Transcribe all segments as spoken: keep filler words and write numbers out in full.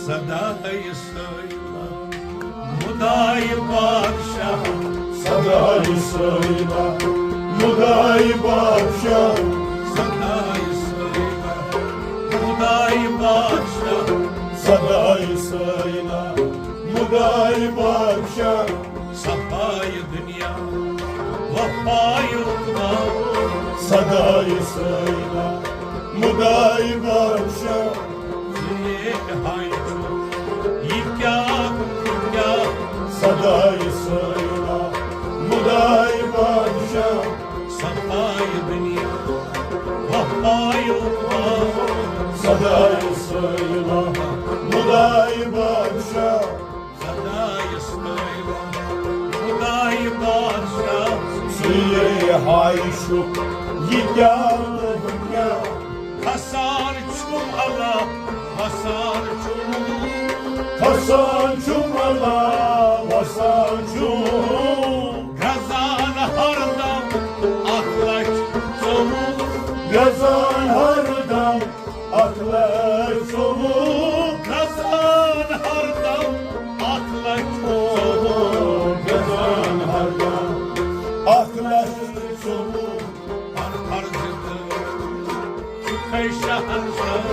سداے سٲیلا مُداے بادشاہ، سداے سٲیلا مُداے بادشاہ، سداے سٲیلا مُداے بادشاہ، سداے سٲیلا مُداے بادشاہ، صفایہِ دُنیا وفایہِ عقبا، سداے سٲیلا مُداے بادشاہ، ژٕ ییٚتہِ ہاے چھُکھ، یہِ کیٛاہ، یہِ کیٛاہ؟ سداے سٲیلا مُداے بادشاہ، صفایہِ دُنیا وفایہِ عقبا، سداے سٲیلا مُداے بادشاہ، سداے سٲیلا مُداے بادشاہ، ژٕ ییٚتہِ ہاے چھُکھ، یہِ کیٛاہ، یہِ کیٛاہ؟ کھسان چھُم الا، وسان چھُم، کھسان چھُم الا، وسان چھُم، گژھان ہردم اکھ لچھ ژوٚوُہ، گژھان ہردم اکھ لچھ ژوٚوُہ، گژھان ہردم اکھ لچھ ژوٚوُہ، گژھان ہردم اکھ لچھ ژوٚوُہ۔ ہر فرض تہٕ چھُکھے شہنشاہ،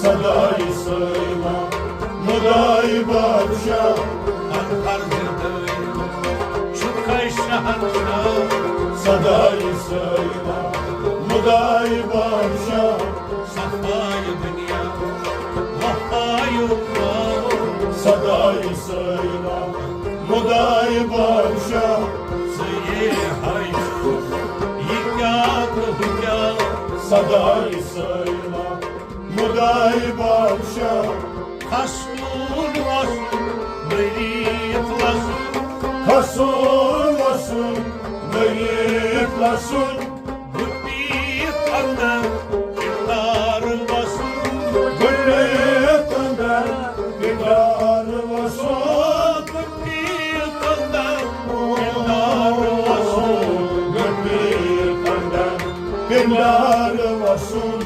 سداے سٲیلا مُداے بادشاہ، ہر فرض تہٕ چھُکھے شہنشاہ، سداے سٲیلا مُداے بادشاہ، صفایہِ دُنیا وفایہِ عقبا، سداے سٲیلا مُداے بادشاہ، ژٕ ییٚتہِ ہاے چھُکھ، یہِ کیٛاہ تہٕ ہُہ کیٛاہ؟ سداے سٲیلا مُداے بادشاہ، کھسُن وسُن، بٔرِتھ وسُن، کھسُن وسُن، بٔرِتھ وسُن، گُپیٖت اندر کِردار وسُن، گُپیٖت اندر کِردار وسُن، گُپیٖت اندر کِردار وسُن، گُپیٖت اندر کِردار وسُن۔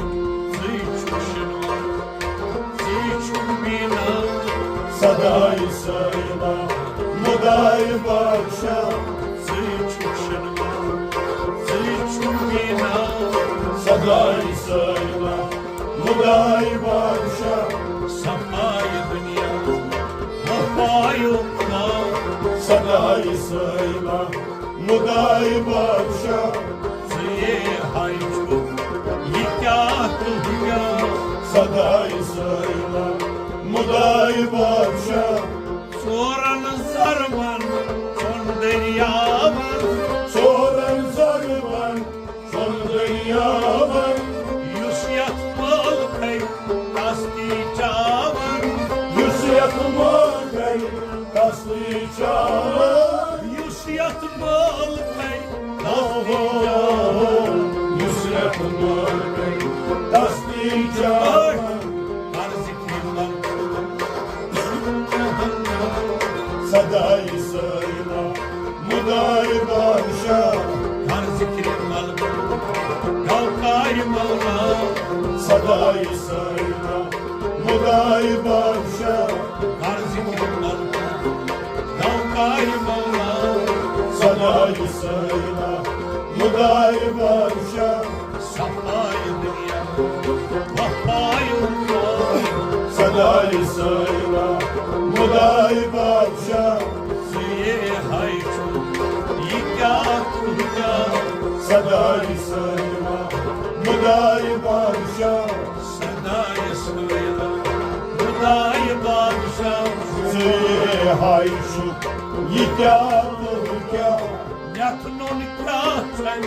ژٕے چھُکھ شِنوار، ژٕے چھُکھ بیٖنا، سداے سٲیلا مُداے بادشاہ، ژٕے چھُکھ شِنوار، ژٕے چھُکھ بیٖنا، سداے سٲیلا مُداے بادشاہ، صفایہِ دُنیا وفایہِ عقبا، سداے سٲیلا مُداے بادشاہ، ژٕ ییٚتہِ ہاے چھُکھ، یہِ کیٛاہ تہٕ ہُہ کیٛاہ؟ سداے سٲیلا مُداے بادشاہ، ژورن ضربن ژۄن دٔریاون، ژورن ضربن ژۄن دٔریاون، یُس یتھ مٲلکھے تس تی چاون، یُس یتھ مٲلکھے تس تی چاون، یُس یتھ مٲلکھے تس تی چاون، یُس یتھ مٲلکھے تس تی چاون۔ قرض کھیوٚن سداے سٲیلا مُداے بادشاہ، قرض کھیوٚن گوکار مولا، سداے سٲیلا مُداے بادشاہ، قرض کھیوٚن گوکار مولا، سداے سٲیلا مُداے بادشاہ، صفایہِ دُنیا وفایہِ عقبا، سداے سٲیلا مُداے بادشاہ، ژٕ ییٚتہِ ہاے چھُکھ، یہِ کیٛاہ تہٕ ہُہ کیٛاہ؟ سداے سٲیلا مُداے بادشاہ، سداے سٲیلا مُداے بادشاہ، ژٕ ییٚتہِ ہاے چھُکھ، یہِ کیٛاہ تہٕ ہُہ کیٛاہ؟ یتھ نوٚن کیٛاہ چھلہِ،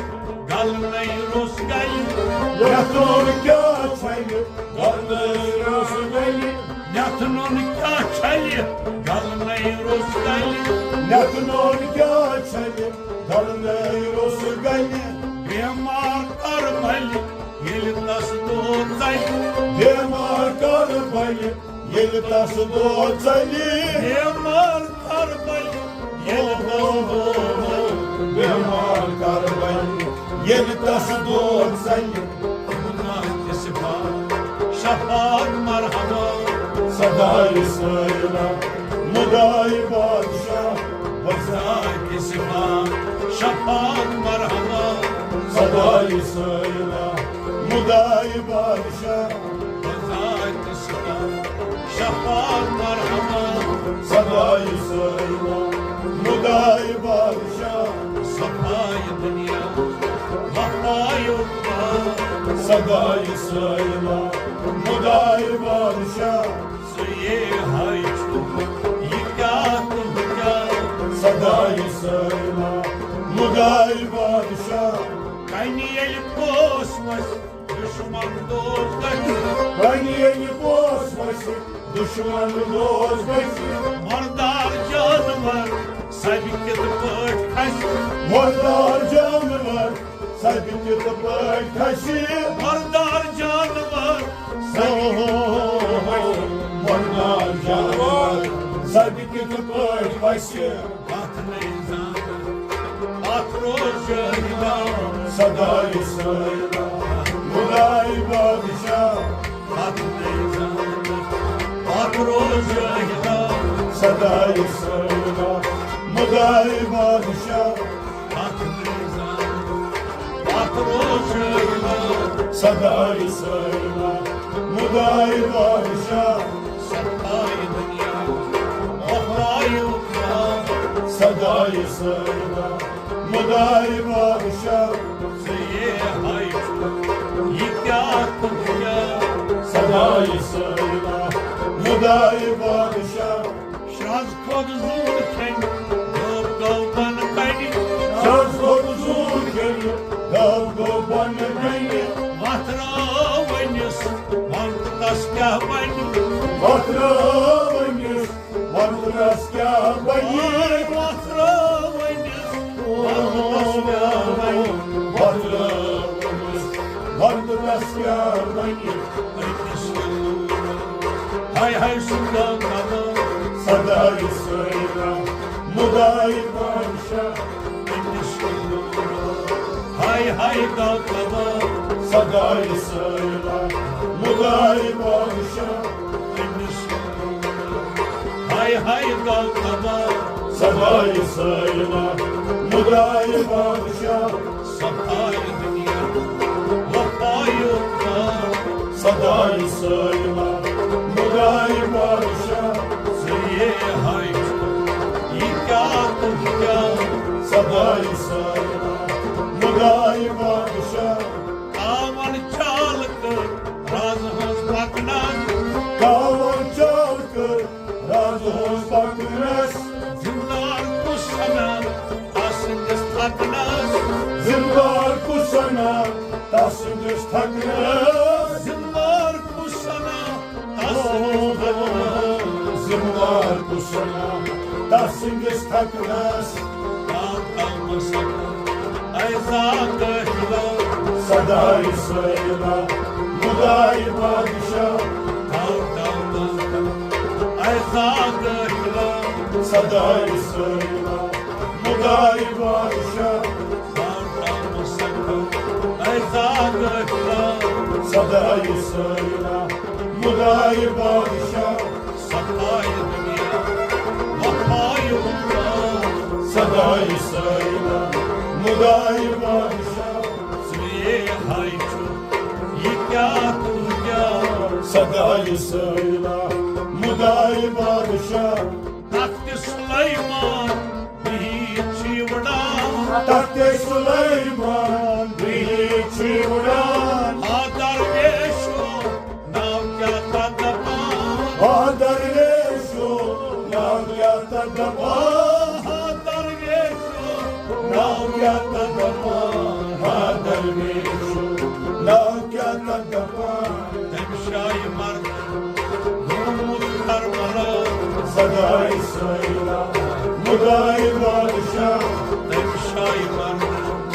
گلنَے روٚس گلہِ۔ یتھ نوٚن کیٛاہ چھلہِ، گلنَے روٚس گلہِ۔ یتھ نوٚن کیٛاہ چھلہِ، گلنَے روٚس گلہِ۔ یتھ نوٚن کیٛاہ چھلہِ، گلنَے روٚس گلہِ۔ بیمار کر بلہِ، ییٚلہِ تس دود ژلہِ۔ بیمار کر بلہِ، ییٚلہِ تس دود ژلہِ۔ بیمار کر بلہِ، ییٚلہِ تس دود، بیمار کر بلہِ، ییٚلہِ تس دود ژلہِ۔ گناہ تہِ صفا، شفاعت مرحبا، سدایہِ سٲیلہ، مُدایہِ بادشاہ، بذاتِ صفات، شفاعت مرحمت۔ سدایہِ سٲیلہ، مُدایہِ بادشاہ، بذاتِ صفات، شفاعت مرحمت۔ سدایہِ سٲیلہ، مُدایہِ بادشاہ، صفایہِ دُنیا، وفایہِ عقبیٰ۔ سدایہِ سٲیلہ، مُدایہِ بادشاہ۔ ژٕ یے ہاے چھُکھ، یہِ کیٛاہ تہٕ ہُہ کیٛاہ۔ سدایہِ سٲیلہ، مُدایہِ بادشاہ۔ کنہِ ییٚلہِ پوس وسہِ، دُشمن دوس گژھِ۔ کنہِ ییٚلہِ پوس وسہِ، دُشمن دوس گژھِ۔ مردار جانور سبہِ کِتھ پٲٹھۍ کھسہِ۔ مردار جانور سبہِ کِتھ پٲٹھۍ کھسہِ؟ مردار جانور سبہِ کِتھ پٲٹھۍ کھسہِ؟ مردار جانور سبہِ کِتھ پٲٹھۍ کھسہِ؟ اتھ نٔے زانت، اتھ روز شٲہدہ۔ سدایہِ سٲیلہ، مُدایہِ بادشاہ۔ اتھ نٔے زانت، اتھ روز شٲہدہ۔ سدایہِ سٲیلہ، مُدایہِ بادشاہ۔ اتھ نٔے زانت، اتھ روز شٲہدہ۔ سدایہِ سٲیلہ، مُدایہِ بادشاہ۔ صفایہِ دُنیا، وفایہِ عقبیٰ۔ سدایہِ سٲیلہ، مُدایہِ بادشاہ۔ ژٕ یے ہاے چھُکھ، یہِ کیٛاہ تہٕ ہُہ کیٛاہ۔ سدایہِ سٲیلہ، مُدایہِ بادشاہ۔ شرٛز کھوٚت زوٗن کھٮ۪نہِ، گٲو گٲو بۄنہٕ کنہِ۔ شرٛز کھوٚت زوٗن کھٮ۪نہِ، گٲو گٲو بۄنہٕ کنہِ۔ وۄتھراو أمِس، وَن تہٕ تَس کیٛاہ بَنہِ۔ وۄتھراو أمِس، وَن تہٕ تَس کیٛاہ بَنہِ۔ وۄتھراو أمِس، وَن تہٕ تَس کیٛاہ بَنہِ۔ وۄتھراو أمِس، وَن تہٕ تَس کیٛاہ بَنہِ۔ ہاے ہاے سُنٛد گاو کباب۔ سدایہِ سٲیلہ، مُدایہِ بادشاہ۔ ہاے ہاے گاو کباب۔ سدایہِ سٲیلہ، مُدایہِ بادشاہ۔ ہاے ہاے گاو کباب۔ سدایہِ سٲیلہ، مُدایہِ بادشاہ۔ صفایہِ دُنیا، وفایہِ عقبیٰ۔ سدایہِ سٲیلہ، مُدایہِ بادشاہ۔ ژٕ یے ہاے چھُکھ، یہِ کیٛاہ تہٕ ہُہ کیٛاہ۔ سدایہِ سٲیلہ، مُدایہِ بادشاہ۔ تاون چال کٔر راز ہٕنٛز پکنس۔ تاون چال کٔر راز ہٕنٛز پکنس۔ زِمدار کُس سنا تس سٕنٛدِس تھکنس۔ زِمدار کُس سنا تس سٕنٛدِس تھکنس۔ زِمدار کُس سنا تس سٕنٛدِس تھکنس۔ زِمدار کُس سنا تس سٕنٛدِس تھکنس۔ تاو تاو مسکر، اے زاگ دٲخلہ۔ سدایہِ سٲیلہ، مُدایہِ بادشاہ۔ تاو تاو مسکر، اے زاگ دٲخلہ۔ سدایہِ سٲیلہ، مُدایہِ بادشاہ۔ تاو تاو مسکر، اے زاگ دٲخلہ۔ سدایہِ سٲیلہ، مُدایہِ بادشاہ۔ صفایہِ دُنیا، وفایہِ عقبیٰ۔ سدایہِ سٲیلہ، مُدایہِ بادشاہ۔ ژٕ یے ہاے چھُکھ، یہِ کیٛاہ تہٕ ہُہ کیٛاہ۔ سدایہِ سٲیلہ، مُدایہِ بادشاہ۔ تخت سلیمان بِہِتھ چھُ وُڈان۔ تخت سلیمان بِہِتھ چھُ وُڈان۔ آ درویشو، ناو کیٛاہ تتھ دپان؟ آ درویشو، ناو کیٛاہ تتھ دپان؟ آ درویشو، ناو کیٛاہ تتھ دپان؟ آ درویشو، ناو کیٛاہ تتھ دپان؟ تمہِ شایہِ مردن گوٚمُت کربلا۔ سدایہِ سٲیلہ، مُدایہِ بادشاہ۔ تمہِ شایہِ مردن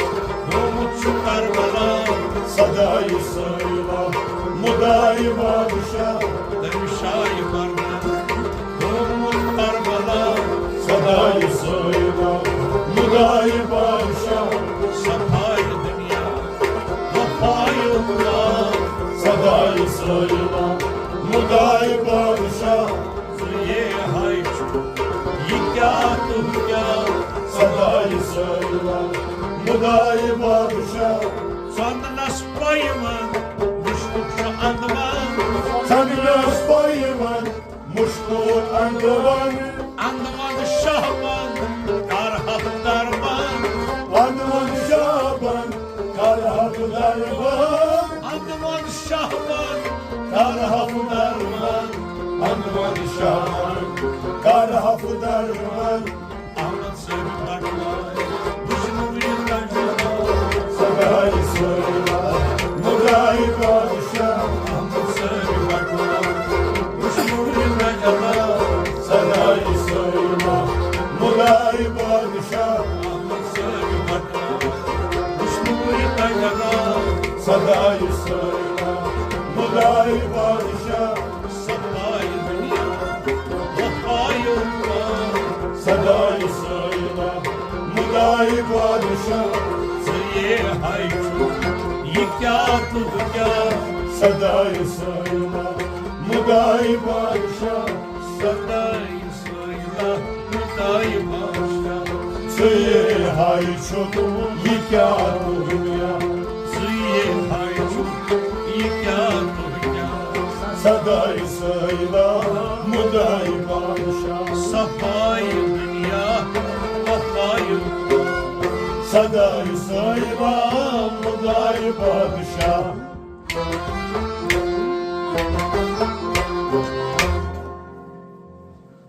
گوٚمُت چھُ کربلا۔ سدایہِ سٲیلہ، مُدایہِ بادشاہ۔ تمہِ شایہِ مردن گوٚمُت کربلا۔ سدایہِ سٲیلہ، مُدایہِ بادشاہ۔ صفایہِ دُنیا، وفایہِ عقبیٰ۔ سدایہِ سٲیلہ، مُدایہِ بادشاہ۔ ہاے چھُ، یہِ کیٛاہ تہٕ ہُہ کیٛاہ؟ سدایہِ سٲیلا، مُدایہِ بادشاہ۔ ژندنس پایہِ ون، وشنُک چھُ اندوان۔ ژندنس پایہِ ون، مُشکوٗر اندوان۔ اندوان شاہ بند، کر ہف دربان۔ اندوان شاہ بند، کر ہف دربان۔ اندوان شاہ بند، کر ہف دربان۔ اندوان شاہ بند، کر ہف دربان۔ احمد صٲب بٹوار، وشنُک یہِ تجربہٕ۔ سدایہِ سٲیلا، مُدایہِ بادشاہ۔ احمد صٲب بٹوار، وشنُک یہِ تجربہٕ۔ سدایہِ سٲیلا، مُدایہِ بادشاہ۔ احمد صٲب بٹوار، وشنُک یہِ تجربہٕ۔ سدایہِ سٲیلا، مُدایہِ بادشاہ۔ سدایہِ دُنیا، وفایہِ وفا۔ سدایہِ سٲیلا، مُدایہِ بادشاہ۔ ژٕ یے ہاے چھُ، یہِ کیٛاہ تہٕ ہُہ کیٛاہ؟ سدایہِ سٲیلا، مُدایہِ بادشاہ۔ سدایہِ سٲیلا، مُدایہِ بادشاہ۔ ژٕ یے ہاے چھُ، یہِ کیٛاہ تہٕ ہُہ کیٛاہ؟ ژٕ یے ہاے چھُ، یہِ کیٛاہ تہٕ ہُہ کیٛاہ؟ سدایہِ سٲیلا، مُدایہِ بادشاہ۔ صفایہِ دُنیا، وفایہِ وفا۔ سدایہِ سٲیلا، مُدایہِ بادشاہ۔